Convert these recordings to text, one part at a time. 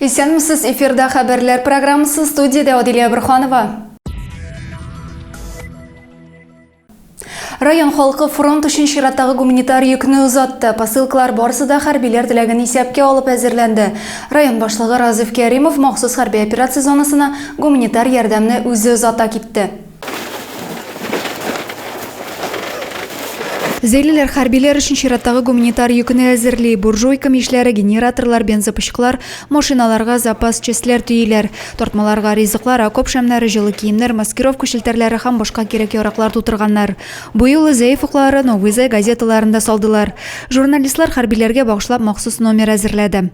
Исәнмесез, эфирда хәбәрләр программасы, студиядә Адилә Борханова. Район халкы фронт өчен чираттагы гуманитар йөкне озатты. Посылкалар барысы да хәрбиләр теләген исәпкә алып әзерләнде. Район башлыгы Разиф Кәримов махсус хәрби операция зонасына гуманитар ярдәмне үзе озата китте. Зәйлеләр хәрбиләр өчен чираттагы гуманитар йөкне әзерли. Буржуйка мичләре, генераторлар, бензопычкылар, машиналарга запас частьләр төйиләр. Тартмаларга ризыклар, окоп шәмнәре, җылы киемнәр, маскировка челтәрләре һәм башка кирәк-яраклар тутырганнар. Бу юлы Зәй офыклары, Новый Зай газеталарын да салдылар. Журналистлар хәрбиләргә багышлап махсус номер әзерләде.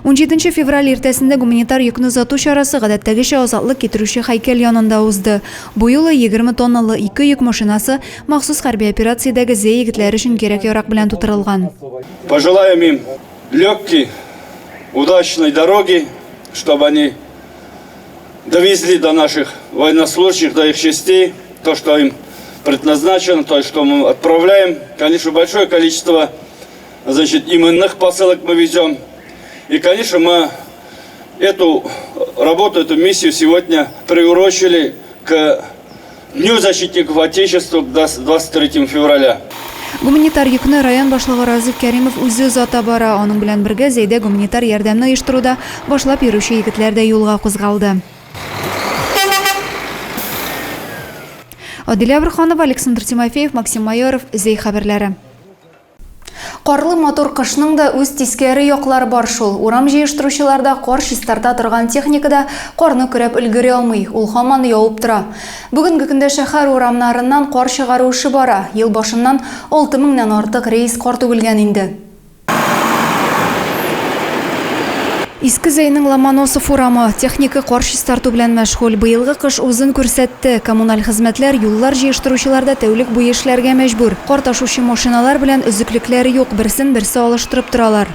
17 февраль иртәсендә гуманитар йөкне озату чарасы гадәттәгечә азатлык китерүче һәйкәл янында узды. Бу юлы 20 тонналы ике йөк машинасы махсус хәрби операциядәге Зәй егетләре өчен кирәк-ярак белән тутырылган. Пожелаем им легкой, удачной дороги, чтобы они довезли до наших военнослужащих, до их частей то, что им предназначено, то, что мы отправляем. Конечно, большое количество, значит, именных посылок мы везем. И, конечно, мы эту работу, эту миссию сегодня приурочили к Дню защитников Отечества 23 февраля. Гуманитар йөкне район башлыгы Разиф Кәримов үзе озата бара. Аның белән бергә Зәйдә гуманитар ярдәмне оештыруда башлап йөрүче егетләр дә юлга кузгалды. Адилә Борһанова, Александр Тимофеев, Максим Майоров, Зәй хәбәрләре. Карлы матур кышның да үз тискәре яклары бар шул. Урам җыештыручылар да, кар чистарта торган техника да карны көрәп өлгерә алмый, ул һаман явып тора. Бүгенге көндә шәһәр урамнарыннан кар чыгару эше бара. Ел башыннан 6 меңнән артык рейс кар түгелгән инде. Иске Зәйнең Ломоносов урамы. Техника кар чистарту белән мәшгуль. Быелгы кыш үзен күрсәтте. Коммуналь хезмәтләр, юллар җыештыручылар да тәүлек буе эшләргә мәҗбүр. Кар ташучы машиналар белән өзеклекләр юк, берсен-берсе алыштырып торалар.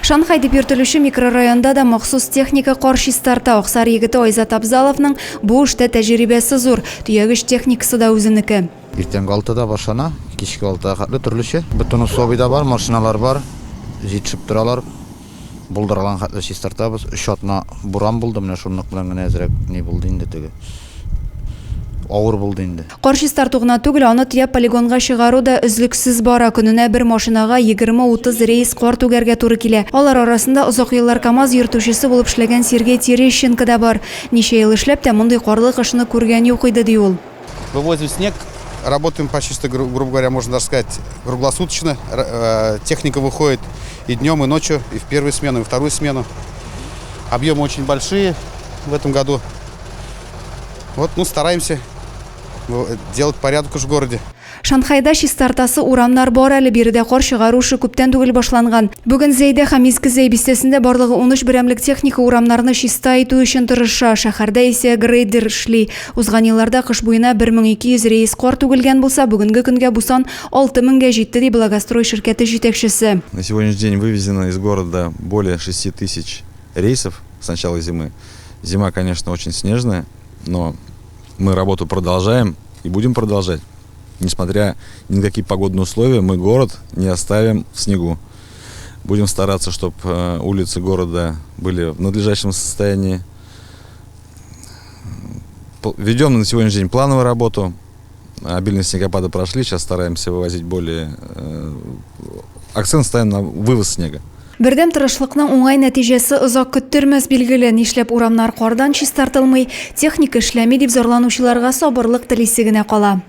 Шанхай дип йөртелүче микрорайонда да махсус техника кар чистарта. Аксар егете Айзат Абзаловның бу эштә тәҗрибәсе зур. Төягеч техникасы да үзенеке. Иртәнге алтыда башлана, кичке алтыга хәтле төрлечә. Бөтен условий да бар, машиналар бар, җитешеп торалар. Булдырган хәтле чистартабыз. Өч атна буран булды, менә шунлык белән генә әзрәк ни булды инде теге. Авыр булды инде. Кар чистарту гына түгел, аны төяп полигонга чыгару да өзлексез бара. Көненә бер машинага 20-30 рейс кар түгәргә туры килә. Алар арасында озак еллар КАМАЗ йөртүчесе булып эшләгән Сергей Терещенко да бар. Ничә ел эшләп тә мондый карлы кышны күргән юк иде, ди ул. Вывозим снег, работаем почти что, грубо говоря, можно даже сказать, круглосуточно. Техника выходит и днем, и ночью, и в первую смену, и вторую смену. Объемы очень большие в этом году. Вот, ну, стараемся делать порядок уж в городе. Шанхайда чистартасы урамнар бар әле, биредә кар чыгару эше күптән түгел башланган. Бүген Зәйдә һәм Иске Зәй бистәсендә барлыгы 13 берәмлек техника урамнарны чиста итү өчен тырыша. Шәһәрдә исә грейдер эшли. Узган елларда кыш буена 1200 рейс кар түгелгән булса, бүгенге көнгә бу сан 6000 гә җитте, ди Благострой ширкәте җитәкчесе. На сегодняшний день вывезено из города более 6 тысяч рейсов с начала зимы. Зима, конечно, очень снежная, но мы работу продолжаем и будем продолжать. Несмотря ни на какие погодные условия, мы город не оставим в снегу. Будем стараться, чтобы улицы города были в надлежащем состоянии. Ведем на сегодняшний день плановую работу. Обильные снегопады прошли, сейчас стараемся вывозить более... Акцент ставим на вывоз снега. Бердәм тырышлыкның уңай нәтиҗәсе озак көттермәс, билгеле. Нишләп урамнар кардан чистартылмый, техника эшләми дип зарланучыларга сабырлык телисе генә кала.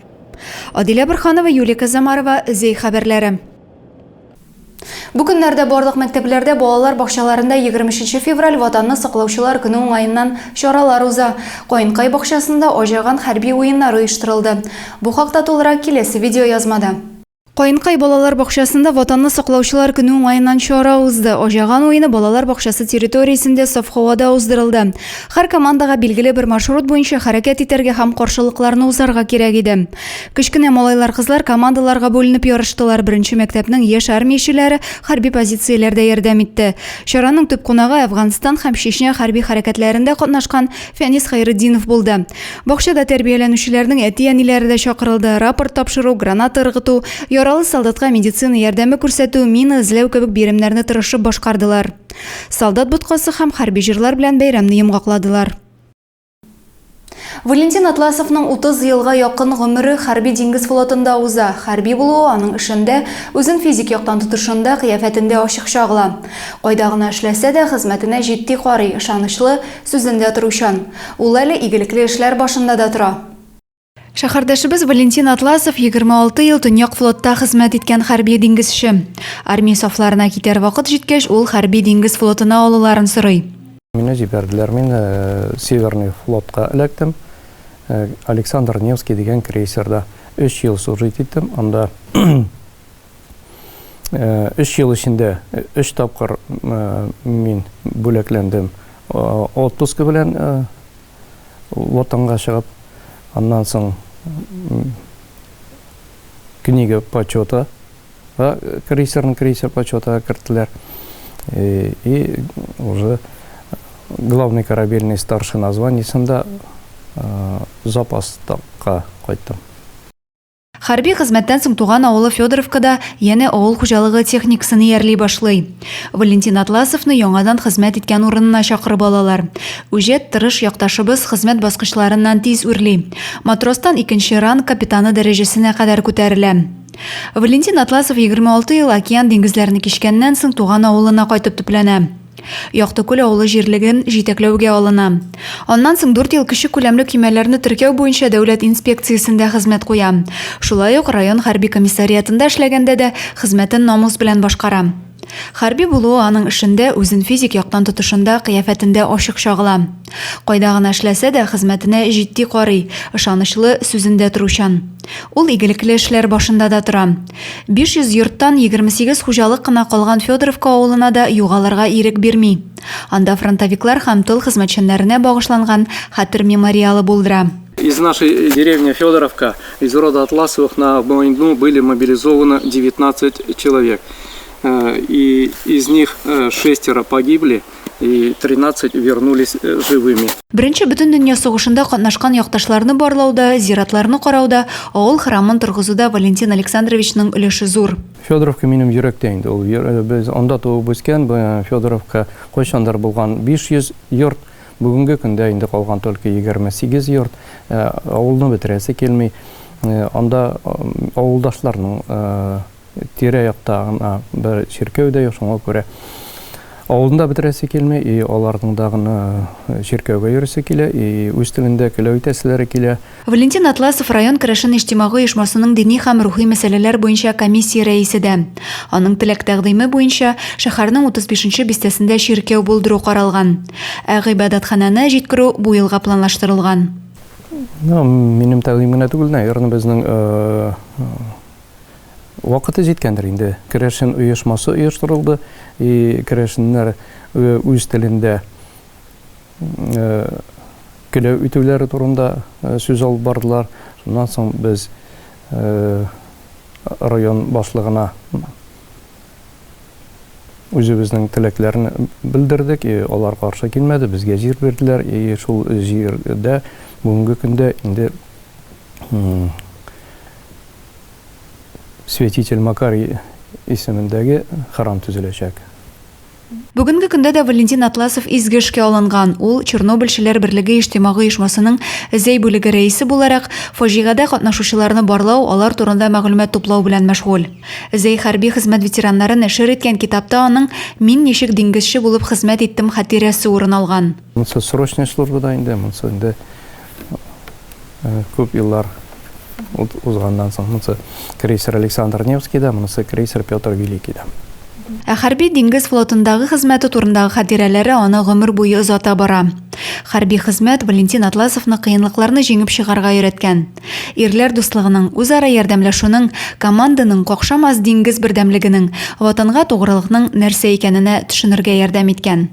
Адилә Борһанова, Юлия Казамарова, Зәй хәбәрләре. Бу көннәрдә барлык мәктәпләрдә, балалар бакчаларында 23 февраль Ватанны саклаучылар көне уңаеннан чаралар уза. Каенкай бакчасында Аҗаган хәрби уеннары оештырылды. Бу хакта тулырак киләсе видеоязмада. Каенкай балалар бакчасында Ватанны саклаучылар көне уңаеннан чара узды. Аҗаган уены балалар бакчасы территориясендә саф һавада уздырылды. Һәр командага билгеле бер маршрут буенча хәрәкәт итәргә һәм каршылыкларны узарга кирәк иде. Кечкенә малайлар-кызлар командаларга бүленеп ярыштылар. Беренче мәктәпнең яшь армиячеләре хәрби позицияләрдә ярдәм итте. Чараның төп кунагы Әфганстан һәм Чечня хәрби хәрәкәтләрендә катнашкан Фәнис Хәйретдинов булды. Бакчада тәрбияләнүчеләрнең әти-әниләре дә чакырылды. Рапорт тапшыру, граната ыргыту, яралы Яралы солдатка медицина ярдәме күрсәтү, мина эзләү кебек биремнәрне тырышып башкардылар. Солдат боткасы һәм хәрби җырлар белән бәйрәмне йомгакладылар. Валентин Атласовның 30 елга якын гомере хәрби диңгез флотында уза. Хәрби булуы аның эшендә, үзен физик яктан тотышында, кыяфәтендә ачык чагыла. Кайда гына эшләсә дә, хезмәтенә җитди карый, ышанычлы, сүзендә торучан. Ул әле игелекле эшләр башында да тора. Шәһәрдәшебез Валентин Атласов 26 ел Төньяк флотта хезмәт иткән хәрби диңгезче. Армия сафларына китәр вакыт җиткәч, ул хәрби диңгез флотына алуларын сорый. Мине җибәрделәр, мин Северный флотка эләктем. Александр Невский дигән крейсерда өч ел служить иттем. Анда өч ел эчендә өч тапкыр мин бүләкләндем отпуска белән. Ватанга чыгып, аннан соң книга почета крейсерны крейсер почетага керттеләр. И уже главный корабельный старшина званиесында запаска кайттым. Хәрби хезмәттән соң туган авылы Федоровкада янә авыл хуҗалыгы техникасын иярли башлый. Валентин Атласовны яңадан хезмәт иткән урынына чакырып алалар. Үҗәт, тырыш якташыбыз хезмәт баскычларыннан тиз үрли. Матростан икенче ранг капитаны дәрәҗәсенә кадәр күтәрелә. Валентин Атласов 26 ел океан диңгезләрне кичкәннән соң туган авылына кайтып төпләнә. Яктыкүл авылы җирлеген җитәкләүгә алына. Аннан соң дүрт ел кече күләмле көймәләрне теркәү буенча дәүләт инспекциясендә хезмәт куя. Шулай ук район хәрби комиссариатында эшләгәндә дә хезмәтен намус белән башкара. Хәрби булуы аның эшендә, үзен физик яктан тотышында, кыяфәтендә ачык чагыла. Кайда гына эшләсә дә, хезмәтенә җитди карый, ышанычлы, сүзендә торучан. Ул игелекле эшләр башында да тора. 500 йорттан 28 хуҗалык кына калган Федоровка авылына да югалырга ирек бирми. Анда фронтовиклар һәм тыл хезмәтчәннәренә багышланган хәтер мемориалы булдыра. Из нашей деревни Федоровка, из рода Атласовых на войну были мобилизованы 19 человек. И из них шестеро погибли и 13 вернулись живыми. Беренче бөтендөнья сугышында катнашкан якташларны барлауда, зиратларны карауда, авыл храмын торгызуда Валентин Александровичның өлеше зур. Федоровка минем йөрәктә инде ул. Без анда туып үскән, Федоровка кайчандыр булган 500 йорт, бүгенге көндә инде калган только 28 йорт. Авылны бетерәсе килми. Анда авылдашларның Тирә-якта гына бер чиркәү дә юк, шуңа күрә авылны да бетерәсе килми, и аларның да гына чиркәүгә йөрисе килә, и үз телендә келәү итәселәре килә. Валентин Атласов район керәшен иҗтимагый оешмасының дини һәм рухи мәсьәләләр буенча комиссия рәисе дә. Аның теләк-тәкъдиме буенча, шәһәрнең 35 нче бистәсендә чиркәү булдыру каралган. Ә гыйбадәтханәне җиткерү бу елга планлаштырылган. Ну, минем тәкъдим генә түгел, наверное, безнең Вакыты җиткәндер инде. Керәшен оешмасы оештырылды. И керәшеннәр үз телендә келәү итүләре турында сүз алып бардылар. Шуннан соң без район башлыгына үзебезнең теләкләрне белдердек, и алар каршы килмәде, безгә җир бирделәр, и шул җирдә бүгенге көндә инде Святитель Макарий исемендәге храм төзеләчәк. Бүгенге көндә дә Валентин Атласов изге эшкә алынган. Ул, Чернобыльчеләр берлеге иҗтимагый оешмасының Зәй бүлеге рәисе буларак, фаҗигадә катнашучыларны барлау, алар турында мәгълүмат туплау белән мәшгуль. Зәй хәрби хезмәт ветераннары нәшер иткән китапта аның Мин ничек диңгезче булып хезмәт иттем хатирәсе урын алган. Монысы срочная службада инде, монысы инде Күп еллар узганнан соң, монысы крейсер Александр Невский да, монысы крейсер Петр Великий да. Ә хәрби диңгез флотындагы хезмәте турындагы хатирәләре аны гомер буе озата бара. Хәрби хезмәт Валентин Атласовны кыенлыкларны җиңеп чыгарга өйрәткән. Ирләр дуслыгының, үзара ярдәмләшүнең, команданың, какшамас диңгез бердәмлегенең, Ватанга тугрылыкның нәрсә икәненә төшенергә ярдәм иткән.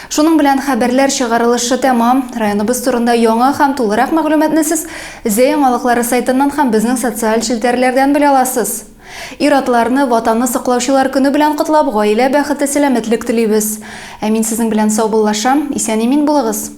Шуның белән хәбәрләр чыгарылышы тәмам. Районыбыз турында яңа һәм тулырак мәгълүматны сез Зәй яңалыклары сайтыннан һәм безнең социаль челтәрләрдән белә аласыз. Ир-атларны Ватанны саклаучылар көне белән котлап, гаилә бәхете, сәламәтлек телибез. Ә мин сезнең белән саубуллашам. Исән-имин булыгыз!